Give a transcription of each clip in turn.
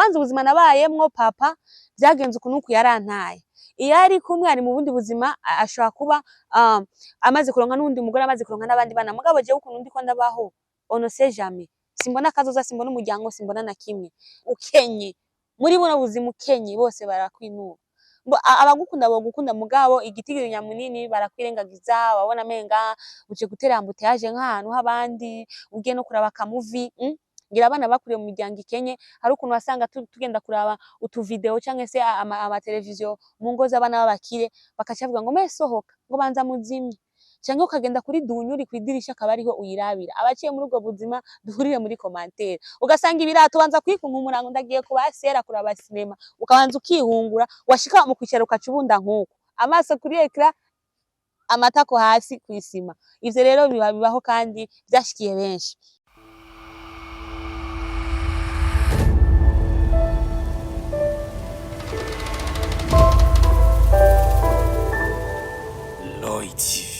Kwanza ubuzima nabayemwo, papa vyagenze uku nuku, yarantaye. Iyo ari kumwe, ari mu bundi buzima, ashobora kuba amaze kuronka n'uwundi mugore, amaze kuronka n'abandi bana. Mugabo jewe ukuntu ndiko ndabaho, on ne sait jamais, simbona akazoza, simbona umuryango, simbona na kimwe. Ukenye muri buno buzima, ukenye, bose barakwinuba. Abagukunda bogukunda, mugabo igitigiri nyamunini barakwirengagiza. Wabona menga uje gutera embouteillage nk'ahantu h'abandi, ugiye no kuraba akamuvi. Ngira abana bakuriye mu miryango ikenye, hari ukuntu wasanga tugenda kuraba utuvideo canke se amateleviziyo mu ngo z'abana b'abakire, bakaca bavuga ngo mbe sohoka, ngo banza muzimye, canke ukagenda kuri dunyuri kw'idirisha akaba ariho uyirabira. Abaciye muri ubwo buzima duhurire muri commentaire. Ugasanga ibirato banza kwikunkumura ngo ndagiye kubasera kuraba sinema, ukabanza ukihungura, washika mu kwicara ukaca ubunda nk'uko, amaso kuri écran, amatako hasi kw'isima. Ivyo rero biba bibaho kandi vyashikiye benshi. Lloyd TV.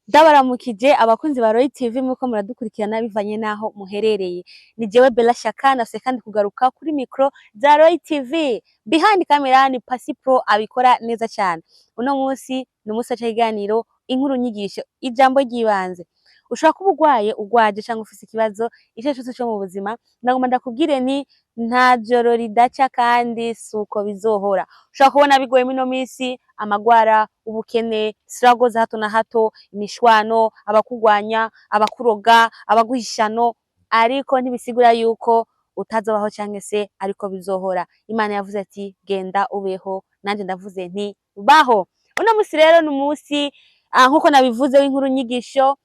Ndabaramukije abakunzi ba Roy TV, muko muradukurikirana bivanye naho muherereye. Ni jewe Bella Shaka, nafise kandi kugaruka kuri micro za Roy TV. Behind camera ni Pasi Pro, abikora neza cyane. Uno munsi ni umunsi wa kiganiro inkuru nyigisho, ijambo ry'ibanze. Ushobora kuba urwaye, urwaje cyangwa ufise ikibazo icyo cyose cyo mu buzima, ndagomba ndakubwire ni nta joro ridaca kandi suko bizohora. Ushobora kubona bigoye muri ino minsi, amagwara, ubukene, struggle za hato na hato, imishwano, abakugwanya, abakuroga, abaguhishano, ariko ntibisigura yuko utazobaho canke se ariko bizohora. Imana yavuze ati genda ubeho, nanje ndavuze nti baho. Uno musi rero ni umunsi, nkuko nabivuze, w'inkuru nyigisho.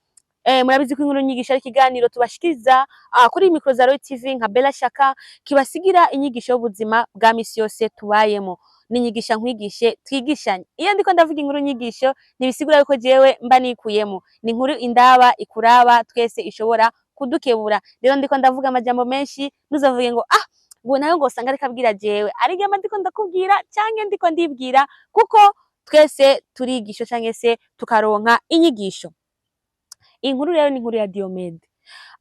Murabizi ko inkuru nyigisho ari ikiganiro tubashikiriza kuri micro za Roy TV nka Bella Shaka, kibasigira inyigisho y'ubuzima bwa misi yose tubayemo. Ninyigisha nkwigishe, twigishanye. Iyo ndiko ndavuga inkuru nyigisho, ntibisigura yuko jewe mba nikuyemo. Ni inkuru indaba, ikuraba twese, ishobora kudukebura. Rero ndiko ndavuga amajambo menshi, ntuzavuge ngo ah, ngo nawe ngo usanga ariko abwira jewe. Ari mba ndiko ndakubwira canke ndiko ndibwira, kuko twese turigisha canke se tukaronka inyigisho. Inkuru rero ni inkuru ya Diomede.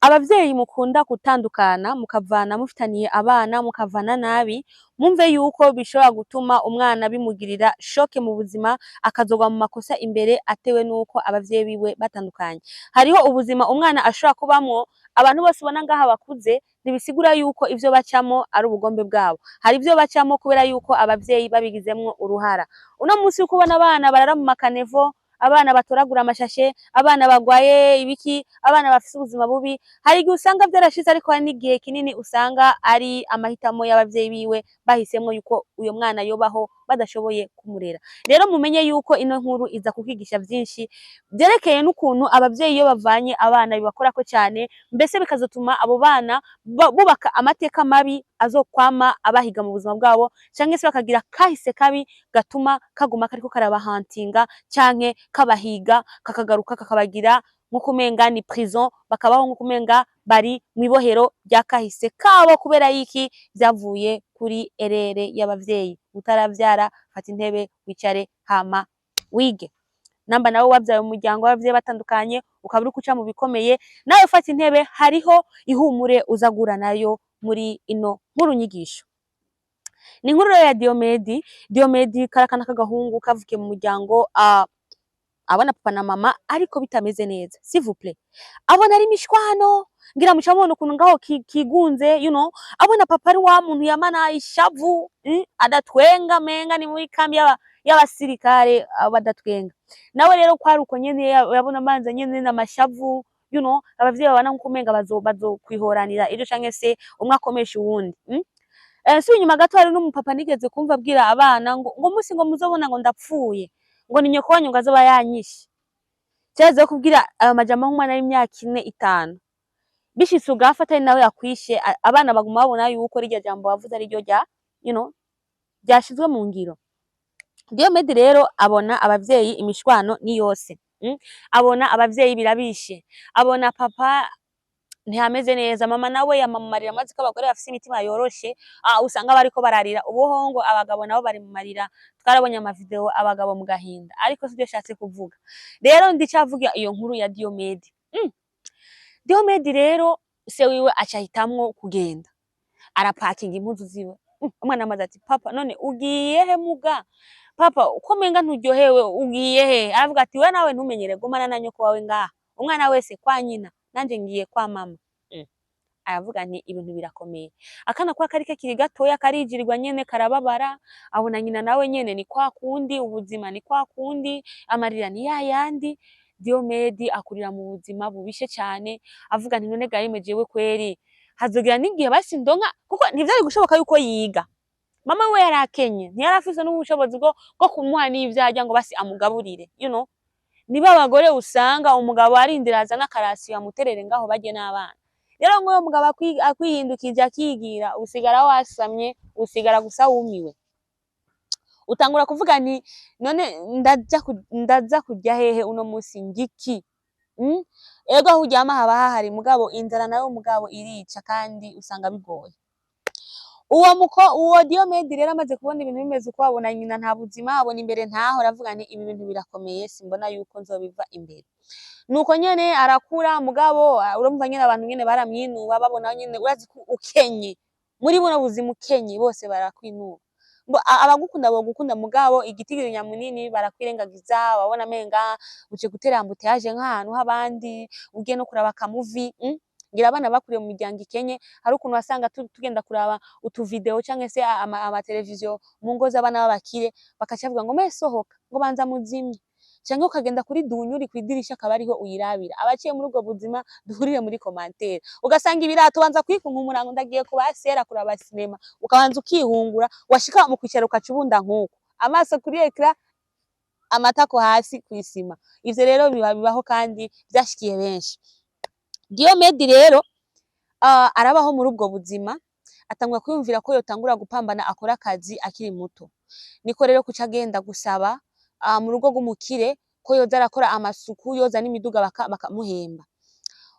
Abavyeyi mukunda gutandukana, mukavana mufitaniye abana, mukavana nabi, mumve yuko bishobora gutuma umwana bimugirira choc mu buzima, akazogwa mu makosa imbere atewe nuko abavyeyi biwe batandukanye. Hariho ubuzima umwana ashobora kubamwo. Abantu bose ubona ngaha bakuze, ntibisigura yuko ivyo bacamo ari ubugombe bwabo. Hari ivyo bacamo kubera yuko abavyeyi babigizemwo uruhara. Uno munsi uko ubona abana barara mu makanevo, abana batoragura amashashe, abana bagwaye ibiki, abana bafise ubuzima bubi, hari igihe usanga vyarashitse, ariko hari n'igihe kinini usanga ari amahitamo y'abavyeyi biwe, bahisemwo yuko uyo mwana yobaho badashoboye kumurera. Rero mumenye yuko ino nkuru iza kukwigisha vyinshi vyerekeye n'ukuntu abavyeyi iyo bavanye abana bibakorako cyane, mbese bikazotuma abo bana bubaka amateka mabi azokwama abahiga mu buzima bwabo, canke se bakagira kahise kabi gatuma kaguma kariko karabahantinga canke kabahiga, kakagaruka kakabagira nko kumenga ni prison, bakabaho nko kumenga bari mw'ibohero rya kahise kabo. Kubera iki? Vyavuye kuri erreur y'abavyeyi. Utaravyara, fata intebe wicare hama wige. Namba nawe wabyaye mu muryango w'abavyeyi batandukanye, ukaba uri guca mu bikomeye, nawe fata intebe, hariho ihumure uza guhura nayo muri ino nkuru nyigisho. Ni inkuru rero ya Diomedi. Diomedi karakana k'agahungu kavukiye mu muryango, abona papa na mama ariko bitameze neza, s'il vous plaît, abona ari imishwano. Ngira muca mubona ukuntu ngaho kigunze, abona papa ari wa muntu yamana ishavu, adatwenga, menga ni muri kambi y'abasirikare badatwenga. Nawe rero kwari uko nyene, yabona amanza nyene n'amashavu. Abavyeyi babana nkuko umenga bazokwihoranira ejo, canke se umwe akomesha uwundi. Nsubiye inyuma gato, hari n'umupapa nigeze kumva abwira abana ngo musi ngo muzobona ngo ndapfuye, ngo ni nyoko wanyu ngo azoba yanyishe. Cyaza kubwira ayo majambo nk'umwana w'imyaka 4, 5, bishitse ugafa atari nawe yakwishe, abana baguma babona yuko rirya jambo wavuze ariryo rya ryashizwe mu ngiro. Diomede rero abona abavyeyi imishwano ni yose. Abona abavyeyi birabishe, abona papa ntihameze neza, mama nawe yamamumarira amazi, ko abagore bafise imitima yoroshe, usanga bariko bararira ubuhongo. Abagabo nabo bari mu marira, twarabonye amavideo, abagabo mu gahinda, ariko sivyo shatse kuvuga. Rero ndicavuga iyo nkuru ya Diomede. Diomede rero Se wiwe aca ahitamwo kugenda, arapakinga impuzu ziwe. Umwana amaze ati: "Papa, none ugiye he?" "Muga papa, uko menga nturyohewe, ugiye he?" Aravuga ati: "We nawe ntumenyere, gumana na nyoko wawe ngaha, umwana wese kwa nyina, nanje ngiye kwa mama." Aravuga nti ibintu birakomeye. Akana kwa kari kakiri gatoya karijirirwa nyene, karababara, abona nyina nawe nyene ni kwa kundi, ubuzima ni kwa kundi, amarira ni yayandi. Diomedi akurira mu buzima bubishe cane, avuga nti: "None ga yemwe, jewe kweri hazogira n'igihe basi ndonka?" Kuko ntivyari gushoboka yuko yiga. Mama we yari akenye, ntiyari afise n'ubushobozi bwo kumuha n'ivyo arya ngo basi amugaburire. Niba abagore usanga umugabo arindira azana akarasiyo amuterere ngaho barye n'abana. Rero nk'uyo mugabo akwihindukije akigira, usigara wasamye, usigara gusa wumiwe, utangura kuvuga nti: "None ndaza kurya hehe uno musi ngiki?" Ego, aho uryama haba hahari, mugabo inzara nayo mugabo irica, kandi usanga bigoye. Uwo Diomedi rero amaze kubona ibintu bimeze uko, abona nyina nta buzima, abona imbere ntaho, aravuga nti: "Ibi bintu birakomeye, simbona yuko nzobiva imbere." Nuko nyene arakura, mugabo urumva nyene abantu nyene baramwinuba, babona nyene, urazi ko ukenye muri buno buzima, ukenye bose barakwinuba. Abagukunda bogukunda, mugabo igitigiri nyamunini barakwirengagiza, babona menga uje gutera embouteillage nk'ahantu h'abandi, ugiye no kuraba akamuvi. Ngira abana bakuriye mu miryango ikenye, hari ukuntu wasanga tugenda kuraba utuvideo canke se amateleviziyo mu ngo z'abana b'abakire, bakaca bavuga ngo: "Mwe sohoka, ngo banza muzimye", canke ukagenda kuri dunyuri kw'idirisha akaba ariho uyirabira. Abaciye muri ubwo buzima duhurire muri commentaire. Ugasanga ibirato banza kwikunkumura ngo ndagiye kubasera kuraba sinema, ukabanza ukihungura, washika mu kwicara ukaca ubunda nk'uko, amaso kuri écran, amatako hasi kw'isima. Ivyo rero biba bibaho kandi vyashikiye benshi. Diomedi rero arabaho muri ubwo buzima, atangura kwiyumvira ko yotangura gupambana akora akazi akiri muto. Niko rero kuca agenda gusaba mu rugo rw'umukire ko yoza arakora amasuku, yoza n'imiduga, bakamuhemba.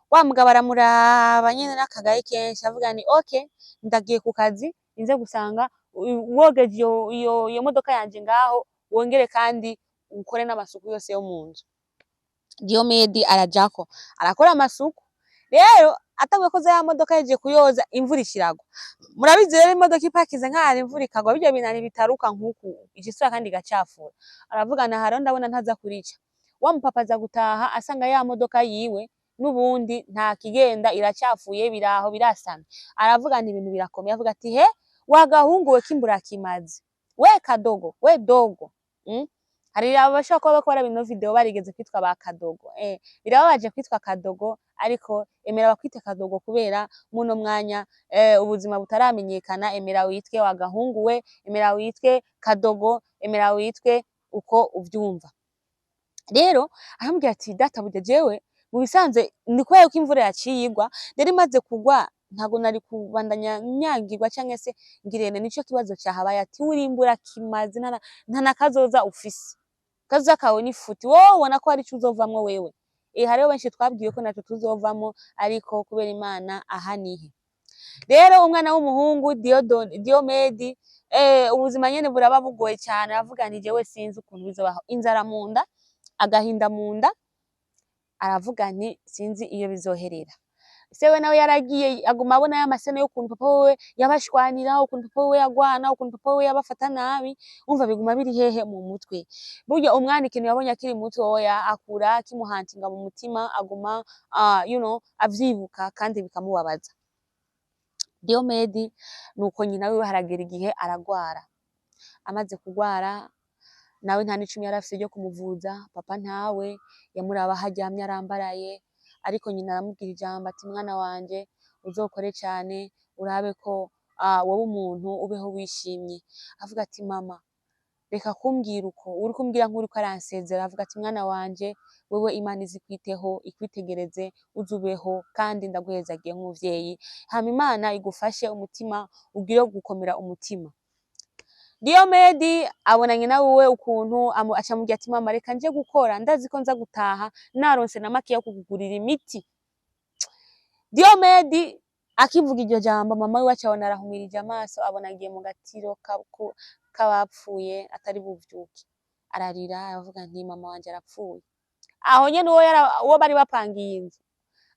Wa mugabo aramuraba nyene n'akagaye kenshi, avuga ni: "Okay, ndagiye ku kazi, inze gusanga wogeje iyo modoka yanje ngaho, wongere kandi ukore n'amasuku yose yo mu nzu." Diomedi arajako arakora amasuku. Rero atanguye koza ya modoka, yahejeje kuyoza, imvura ishiragwa. Murabizi rero, imodoka ipakize nk'ahantu imvura ikagwa, birya binani bitaruka nk'uku, ica kandi igacafura. Aravuga na rero ndabona ntaza kurica. Wa mupapa aza gutaha asanga ya modoka yiwe n'ubundi nta kigenda, iracafuye, biraho birasamye. Aravuga nti ibintu birakomeye. Avuga ati: "He wa gahungu we k'imburakimazi, we kadogo, we dogo." Hari abashobora kuba bakora bino video barigeze kwitwa ba kadogo. Birababaje kwitwa kadogo, ariko emera bakwite kadogo kubera muno mwanya ubuzima butaramenyekana. Emera witwe wa gahungu we, emera witwe kadogo, emera witwe uko uvyumva. Rero aramubwira ati: "Databuja, jewe mu bisanzwe ni kubera yuko imvura yaciye igwa, rero imaze kugwa ntago nari kubandanya nyagirwa canke se ngirene, nico kibazo cahabaye." Ati: "Uri imburakimazi, nta na kazoza ufise, kazoza kawe ni futi, wowe ubona ko hari ico uzovamwo wewe?" Hariho benshi twabwiwe ko naco tuzovamwo, ariko kubera Imana aha nihe. Rero umwana w'umuhungu Diomedi, ubuzima nyene buraba bugoye cane. Aravuga nti: "Jewe sinzi ukuntu bizobaho." Inzara mu nda, agahinda mu nda, aravuga nti: "Sinzi iyo bizoherera." Se we nawe yaragiye, aguma abona ya masene y'ukuntu papa wiwe yabashwanira, ukuntu papa wiwe yagwana, ukuntu papa wiwe yabafata nabi. Umva, biguma biri hehe mu mutwe. Burya umwana ikintu yabonye akiri mutoya akura kimuhantinga mu mutima, aguma avyibuka kandi bikamubabaza. Diomedi nuko nyina wiwe haragera igihe aragwara. Amaze kugwara, nawe nta n'icumi yari afise ryo kumuvuza, papa ntawe yamuraba aho aryamye arambaraye. Ariko nyina aramubwira ijambo ati: "Mwana wanje, uzokore cane urabe ko woba umuntu, ubeho wishimye." Avuga ati: "Mama, reka kumbwira uko, uriko umbwira nk'uriko aransezera." Avuga ati: "Mwana wanje, wewe Imana izikwiteho, ikwitegereze, uzubeho, kandi ndaguhezagiye nk'umuvyeyi, hama Imana igufashe umutima, ugire gukomera umutima." Diomedi abona nyina wiwe ukuntu aca amubwira ati: "Mama, reka nje gukora, ndazi ko nza gutaha naronse na make yo kukugurira imiti." Diomedi akivuga iryo jambo, mama wiwe aca abona arahumirije amaso, abona agiye mu gatiro k'abapfuye atari buvyuke. Ararira, aravuga nti: "Mama wanje arapfuye." Aho nyene uwo bari bapangiye inzu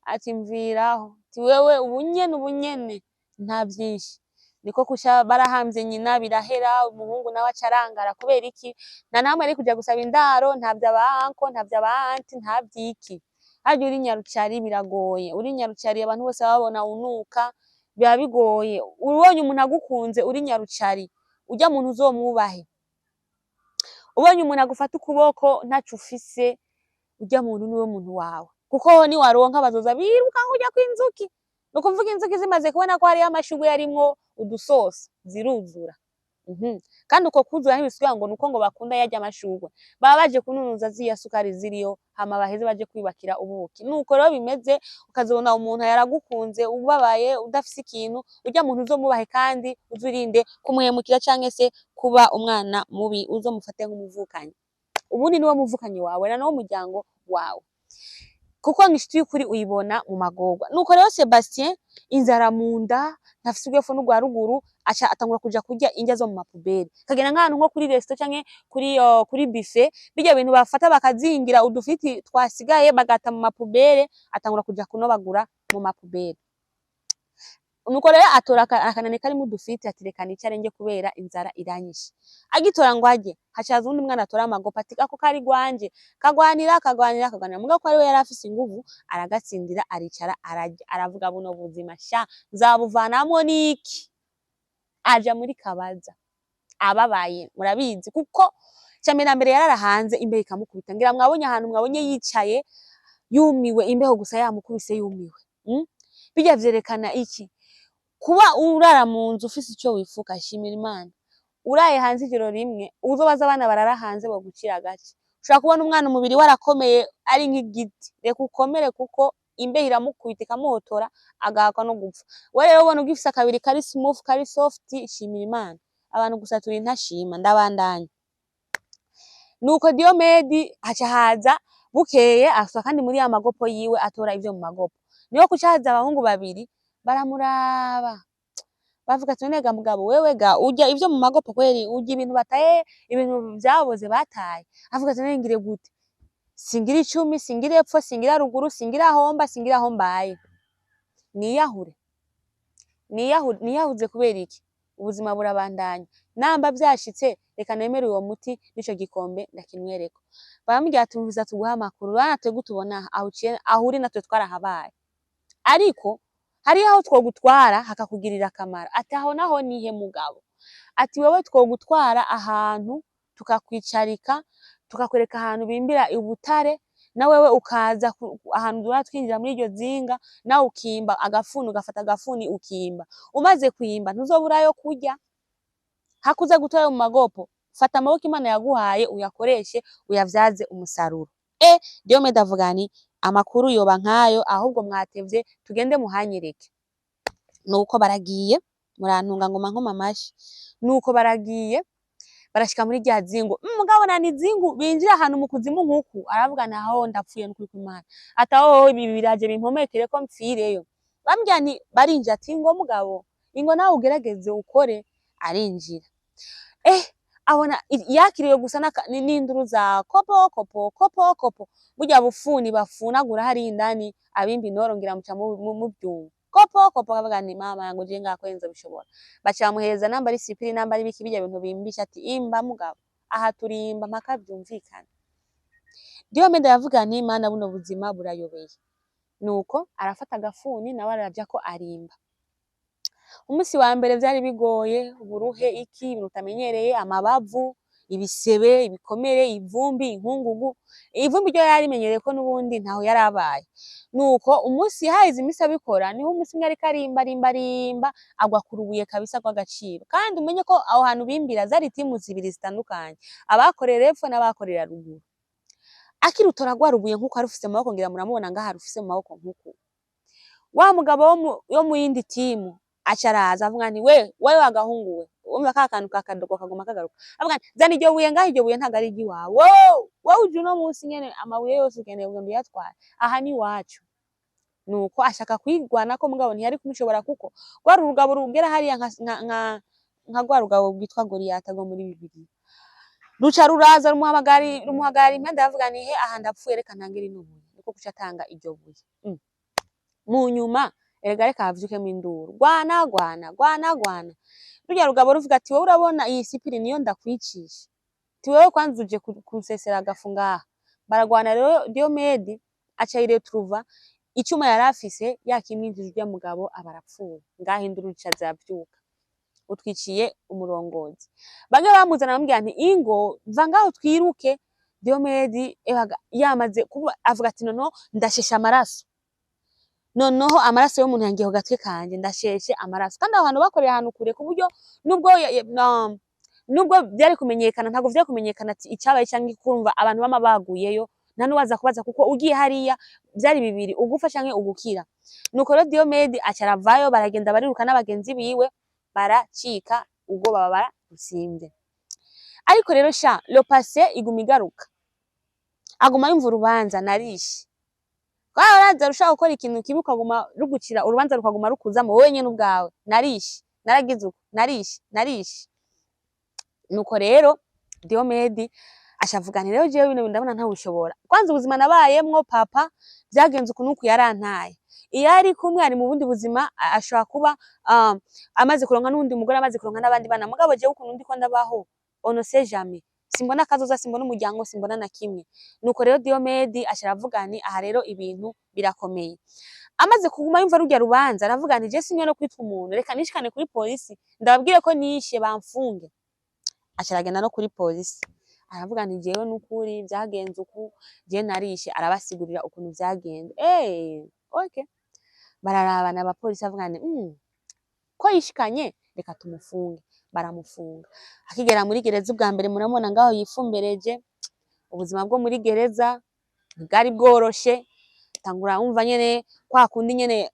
Ati mviraho, ati wewe ubunyene ubunyene nta vyinshi. Niko kuca barahamvye nyina birahera, umuhungu nawe aca arangara kubera iki? Nta nahamwe yari kuja gusaba indaro, nta vyaba uncle, nta vyaba aunty, nta vyiki. Harya uri nyarucari biragoye, uri nyarucari abantu bose babona unuka, biba bigoye. Ubonye umuntu agukunze uri nyarucari, urya muntu uzomwubahe. Ubonye umuntu agufata ukuboko ntaco ufise, urya muntu niwe muntu wawe. Kuko niwaronka bazoza biruka nkuja kw'inzuki. Ni ukuvuga inzuki zimaze kubona ko hariyo amashurwe yarimwo udusoso, ziruzura. Kandi uko kwuzura ntibisigura ngo nuko ngo bakunda yarya amashurwe. Baba baje kununuza ziriya sukari ziriyo, hama baheze baje kwiyubakira ubuki. Nuko rero bimeze, ukazobona umuntu yaragukunze ubabaye udafise ikintu, urya muntu uzomwubahe kandi uzirinde kumuhemukira canke se kuba umwana mubi, uzomufate nk'umuvukanyi. Ubundi niwe muvukanyi wawe na niwo muryango wawe. Kuko inshuti y'ukuri uyibona mu magorwa. Nuko rero Sebastien inzara mu nda, ntafise urwepfo n'urwa ruguru, aca atangura kuja kurya indya zo mu ma poubelles. Akagenda nk'ahantu nko kuri resto canke kuri buffet, birya bintu bafata bakazingira udufiti twasigaye bagata mu ma poubelles, atangura kuja kunobagura mu ma poubelles. Nuko rero atora akanani karimwo udufiti, ati reka nicare ndye kubera inzara iranyishe. Agitora ngo arye, haca haza uwundi mwana atora amagopo, ati ako kari gwanje. Kagwanira, kagwanira, kagwanira. Mugabo ko ariwe yari afise inguvu, aragatsindira, aricara ararya. Aravuga buno buzima sha nzabuvanamwo n'iki? Aja muri kabaza ababaye, murabizi, kuko cambere na mbere yarara hanze imbeho ikamukubita. Ngira mwabonye ahantu mwabonye yicaye yumiwe, imbeho gusa yamukubise yumiwe. Birya vyerekana iki? Kuba urara mu nzu ufise ico wifuka, shimira Imana. Uraye hanze ijoro rimwe, uzobaza abana barara hanze bogucira agace. Ushobora kubona umwana umubiri warakomeye ari nk'igiti, reka ukomere kuko imbeho iramukubita ikamuhotora agahakwa no gupfa. We rero ubona ugifise akabiri kari smooth, kari soft, shimira Imana. Abantu gusa turi ntashima, ndabandanya. Nuko Diomedi haca haza bukeye aswa kandi muri ya magopo yiwe, atora ivyo mu magopo. Niho kuca haza abahungu babiri baramuraba, bavuga ati none ga mugabo wewe ga urya ivyo mu magopo kweri, urya ibintu bataye, ibintu vyaboze bataye? Avuga ati none ngire gute? Singira icumi, singira epfo, singira ruguru, singira aho mba, singira aho mbaye, niyahure, niyahure, niyahuze kubera iki? Ubuzima burabandanya, namba vyashitse reka nemere uwo muti n'ico gikombe ndakinywereko. Baramubwira ati umviriza tuguhe amakuru, urabona twebwe tubona aho uciye, aho uri natwe twarahabaye, ariko hariho aho twogutwara hakakugirira akamaro. Ati aho naho nihe mugabo? Ati wewe twogutwara ahantu tukakwicarika, tukakwereka ahantu bimbira ubutare, na wewe ukaza ahantu duhora twinjira muri iryo zinga, nawe ukimba agafuni, ugafata agafuni ukimba. Umaze kwimba ntuzobura kurya, hakuza gutora mu magopo. Fata amaboko Imana yaguhaye uyakoreshe, uyavyaze umusaruro. Diomede avuga nti amakuru yoba nkayo, ahubwo mwatevye, tugende muhanyereke. Nuko baragiye, murantunga ngoma nkoma amashi. Nuko baragiye barashika muri rya zingu, mugabo na nizingu binjira ahantu mu kuzimu nkuku, aravuga naho ndapfuye n'ukuri kw'Imana, ati aho ibi biraje bimpomekere ko mpfireyo. Bambwira nti barinjira, ati ngo mugabo ingo nawe ugerageze ukore. Arinjira, abona yakiriwe gusa n'induru za kopo kopo kopo kopo, burya bufuni bafunagura hariya indani, abimba inoro ngira muca muvyumva kopo kopo. Akavuga nti mama yangu je ngako nzobishobora. Baca bamuhereza namba ari sipiri, namba ari biki, birya bintu bimbisha, ati imba mugabo, aha turimba mpaka vyumvikana. Diomede aravuga nti Mana, buno buzima burayobeye. Nuko arafata agafuni nawe araja ko arimba. Umunsi wa mbere vyari bigoye, uburuhe, iki, ibintu utamenyereye, amabavu, ibisebe, ibikomere, ivumbi, inkungugu. Ivumbi ryo yari ko n'ubundi ntaho yarabaye. Nuko umunsi haheze imisi abikora, niho umunsi umwe ariko arimba arimba arimba, agwa ku rubuye kabisa rw'agaciro. Kandi umenye ko aho hantu bimbira zari timu zibiri zitandukanye, abakorera epfo n'abakorera ruguru. Akirutora rwa rubuye nkuko arufise mu maboko, ngira muramubona ngaha arufise mu maboko nkuku. Wa mugabo wo mu yindi timu aca araza avuga nti we wewe agahungu we, umva ka kantu ka kadogo kaguma kagaruka, avuga nti zana iryo buye ngaha, iryo buye ntabwo ari iry'iwawe, wowe wowe uje uno munsi nyene amabuye yose ukeneye kugenda uyatwara, aha ni iwacu. Nuko ashaka kwigwanako, mugabo ntiyari kumushobora kuko rwari urugabo rugera hariya nka rwa rugabo rwitwa Goliyata rwo muri Bibiliya. Ruca ruraza rumuhagarara impande, aravuga nti he aha ndapfuye, reka ntange rino buye. Niko guca atanga iryo buye. Mu nyuma erega reka havyukemwo induru, gwana gwana gwana gwana. Rurya rugabo ruvuga ati: "Wowe urabona iyi sipiri niyo ndakwicisha, ati wewe kwanza uje kunsesera agafu ngaha." Baragwana rero, Diomedi aca yiretrouva icuma yari afise yakimwinjije, urya mugabo aba arapfuye. Ngaho induru zica ziravyuka: "Utwiciye umurongozi." Bamwe bamuzana bamubwira nti: "Ingo va ngaho twiruke." Diomedi ebaga yamaze kuba avuga ati: "Noneho ndasheshe amaraso, noneho amaraso y'umuntu yangiye ku gatwe kanje, ndasheshe amaraso." Kandi aho hantu bakoreye ahantu kure, ku buryo nubwo nubwo byari kumenyekana, ntabwo vyari kumenyekana ati icabaye canke kumva abantu bama baguyeyo, nta nuwaza kubaza, kuko ugiye hariya vyari bibiri: ugufa canke ugukira. Nuko rero Diomedi aca aravayo, baragenda bariruka n'abagenzi biwe, baracika ubwo baba bararusimvye. Ariko rero sha, le passé iguma igaruka, aguma yumva urubanza: "Narishe." Kwa uraza ushaka gukora ikintu kibi, ukaguma rugucira urubanza, rukaguma rukuzamo wowe nyene ubwawe: "Narishe, naragize uko, narishe, narishe." Nuko rero Diomedi aca avuga nti: "Rero jewe bino ndabona ntawushobora. Kwanza ubuzima nabayemwo, papa vyagenze uku nuku, yarantaye. Iyo ari kumwe, ari mu bundi buzima, ashobora kuba amaze kuronka n'uwundi mugore, amaze kuronka n'abandi bana. Mugabo jewe ukuntu ndiko ndabaho, on ne sait jamais, simbona akazoza, simbona umuryango, simbona na kimwe." Nuko rero Diomedi aca aravuga nti: "Aha rero ibintu birakomeye." Amaze kuguma yumva rurya rubanza, aravuga nti: "Je sinkwiye no kwitwa umuntu, reka nishikane kuri polisi, ndababwire ko nishe, bamfunge." Aca aragenda no kuri polisi, aravuga nti: "Jewe nukuri vyagenze uku, je narishe." Arabasigurira ukuntu vyagenze. Okay, bararabana abapolisi, bavuga nti: "Ko yishikanye, reka tumufunge." Baramufunga. Akigera muri gereza ubwa mbere, muramubona ngaho yifumbereje. Ubuzima bwo muri gereza ntibwari bworoshe. Tangura wumva nyene kwa kundi nyene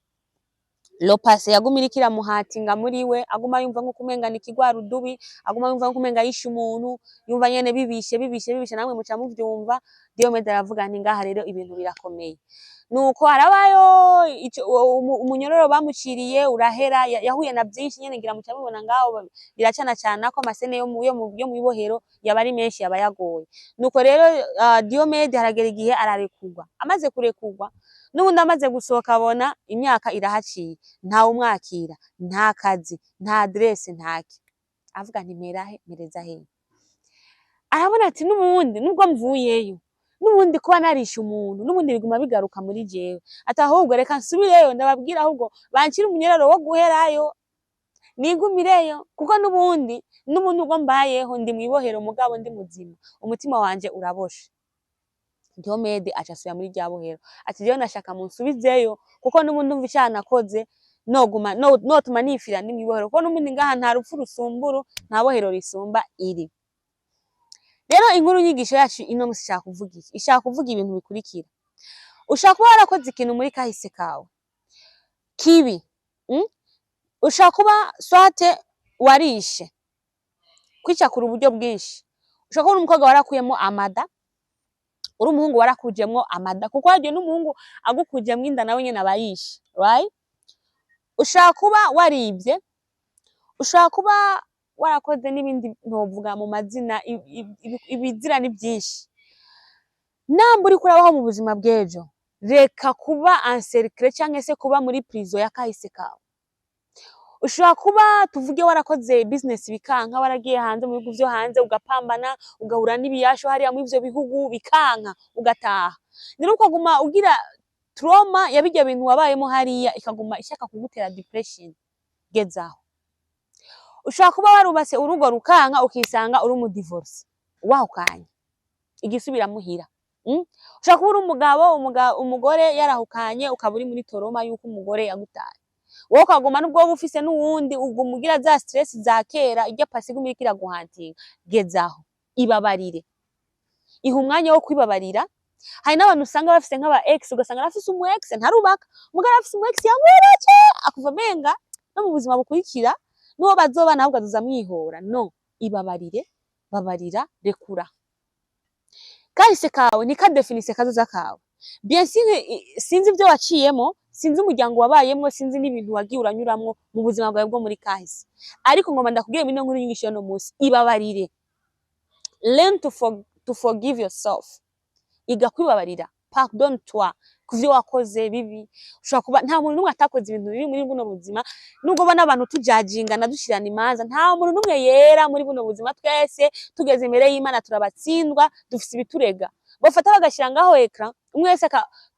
le passé yaguma iriko iramuhatinga muri we, aguma yumva nko kumenga ni ikigwarudubi, aguma yumva nko kumenga yishe umuntu, yumva nyene bibishe, bibishe, bibishe. Namwe muca muvyumva. Diomede aravuga nti: "Ngaha rero ibintu birakomeye." Nuko harabayo umunyororo bamuciriye urahera. Yahuye na vyinshi nyene, ngira muca mubibona ngaho biracana cana ko amasene yo mw'ibohero yaba ari menshi, yaba yagoye. Nuko rero Diomede haragera igihe ararekurwa. Amaze kurekurwa, n'ubundi amaze gusohoka, abona imyaka irahaciye, ntawe umwakira, nta kazi, nta adresse, ntaki. Avuga nti: "Mperahe, mpereza hehe?" Arabona ati: "N'ubundi nubwo mvuyeyo, n'ubundi kuba narishe umuntu, n'ubundi biguma bigaruka muri jewe." Ati: "Ahubwo reka nsubireyo, ndababwira, ahubwo bancire umunyororo wo guherayo, nigumireyo, kuko n'ubundi ubwo mbayeho ndi mw'ibohero, mugabo ndi muzima, umutima wanje uraboshe." Diomede aca asubira muri rya bohero, ati: "Jewe nashaka munsubizeyo, kuko n'ubundi umva icaha nakoze, noguma no, notuma nifira ndi mw'ibohero, kuko n'ubundi ngaha nta rupfu rusumburu, nta bohero risumba iri." Rero inkuru nyigisho yacu ino musi ishaka kuvuga iki? Ishaka kuvuga ibintu bikurikira: ushaka kuba warakoze ikintu muri kahise kawe kibi, Ushaka kuba soit warishe, kwicakura uburyo bwinshi. Ushobora kuba uri umukobwa warakuyemo amada, uri umuhungu warakujemwo amada, kuko hagiye n'umuhungu agukujemwo inda, nawe nyene aba yishe, right? Ushobora kuba warivye, ushobora kuba warakoze n'ibindi ntovuga mu mazina, ibizira ni vyinshi. Namba uriko urabaho mu buzima bw'ejo, reka kuba encerclé canke se kuba muri prison ya kahise kawe. Ushobora kuba, tuvuge, warakoze business bikanka, waragiye hanze mu bihugu vyo hanze, ugapambana, ugahura n'ibiyasho hariya muri ivyo bihugu, bikanka, ugataha. Rero ukaguma ugira trauma ya birya bintu wabayemo hariya, ikaguma ishaka kugutera depression. Gezaho. Ushobora kuba warubatse urugo rukanka, ukisanga uri umu divorcé, wahukanye, igisubira muhira. Ushobora kuba uri umugabo, umugore yarahukanye, ukaba uri muri trauma yuko umugore yagutaye, wowe ukaguma, nubwo woba ufise n'uwundi, uguma ugira za stress za kera, irya passé iguma iriko iraguhantinga. Gezaho, ibabarire, iha umwanya wo kwibabarira. Hari n'abantu usanga bafise nk'aba ex, ugasanga arafise umu ex, ntarubaka, mugabo arafise umu ex yamweretse, akuva amenga no mu buzima bukurikira n'uwo bazobana ahubwo azoza amwihora. No ibabarire, babarira, rekura. Kahise kawe ntikadefinise kazoza kawe. Bien sûr, sinzi ivyo waciyemo, sinzi umuryango wabayemwo, sinzi n'ibintu wagiye uranyuramwo mu buzima bwawe bwo muri kahise, ariko ngomba ndakubwire muri ino nkuru y'inyigisho y'uno munsi: ibabarire. Learn to forgive yourself. Iga kwibabarira. Pardonne toi. Ku vyo wakoze bibi, ushobora kuba nta muntu n'umwe atakoze ibintu bibi muri buno buzima. Nubwo ubona abantu tujajingana, dushirana imanza, nta muntu n'umwe yera muri buno buzima. Twese tugeze imbere y'Imana turabatsindwa, dufise ibiturega. Bafata bagashira ngaho écran, umwe wese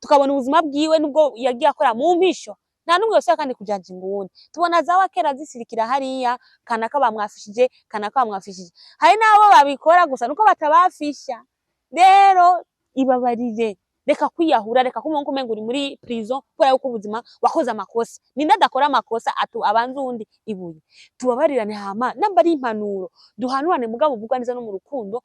tukabona ubuzima bwiwe nubwo yagiye akora mu mpisho. Nta n'umwe wese kandi kujajinga uwundi. Tubona za wakera zisirikira hariya, kanaka bamwafishije, kanaka bamwafishije. Hari n'abo babikora gusa nuko batabafisha. Rero ibabarire, reka kwiyahura, reka kumva ko umenga uri muri prison kubera yuko ubuzima wakoze amakosa. Ninde adakora amakosa? Atu abanza uwundi ibuye. Tubabarirane, hama namba ari impanuro duhanurane, mugabo uvugwa neza no mu rukundo,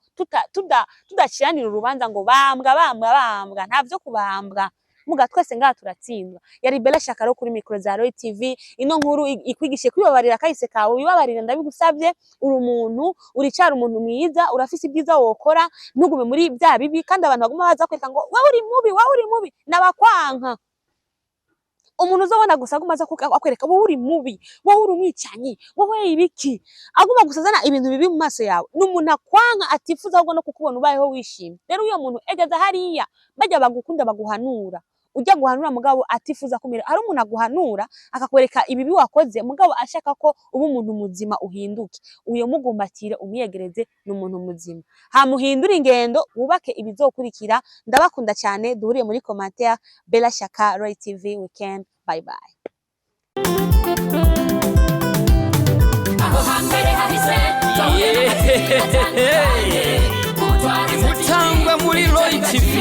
tudaciranira urubanza ngo bambwa, bambwa, bambwa. Nta vyo kubambwa muga, twese ngaha turatsindwa. Yari Bella Shakaro kuri micro za Roy TV. Ino nkuru ikwigishe kwibabarira kahise kawe. Wibabarire, ndabigusabye. Uri umuntu, uricara umuntu mwiza, urafise ibyiza wokora. Ntugume muri bya bibi. Kandi abantu baguma baza kwereka ngo wowe uri mubi, wowe uri mubi, nabakwanka. Umuntu uzobona gusa aguma aza akwereka wowe uri mubi, wowe uri umwicanyi, wowe ibiki, aguma gusa azana ibintu bibi mu maso yawe, ni umuntu akwanka, atifuza ahubwo no kukubona ubayeho wishimye. Rero uyo muntu egeza hariya. Bajya bagukunda baguhanura, ujya guhanura mugabo atifuza kumera. Hari umuntu aguhanura akakwereka ibibi wakoze, mugabo ashaka ko uba umuntu muzima, uhinduke. Uyo mugumbatire, umwiyegereze, ni umuntu muzima. Hamuhindure ingendo, wubake ibizokurikira. Ndabakunda cyane, duhuriye muri commentaire. Bella Shaka, Roy TV Weekend. Bye bye. Aho hambere hahise twahuye n'amateka atandukanye. Gutangwa muri Roy TV,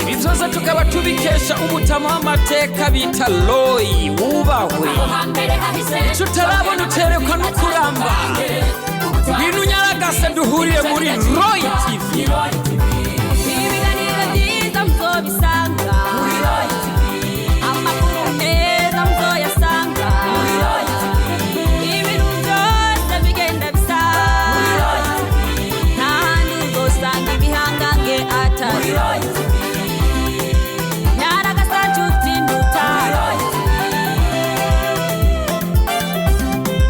ibi byose tukaba tubikesha umutama w'amateka bita Roy wubahwe. Aho hambere hahise. Icyo utarabona uterekwa no kuramba. Ngwino unyaragase, duhurire muri Roy TV. Ibiganiro byiza muzobisanga, amakuru meza muzoyasanga, ibintu byose bigenda bisa. Nta handi uzosanga ibihangange atari nyaragasa. Nshuti ndutaro.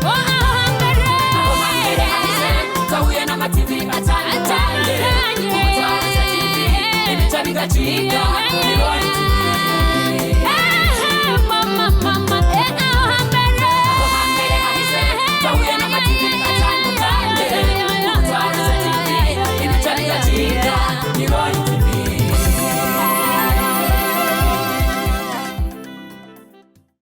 Oh, aho hambere. Aho hambere hahise twahuye n'amativi atandukanye. Atandukanye. Ubutwariza TV, ibica bigacika ni Roy.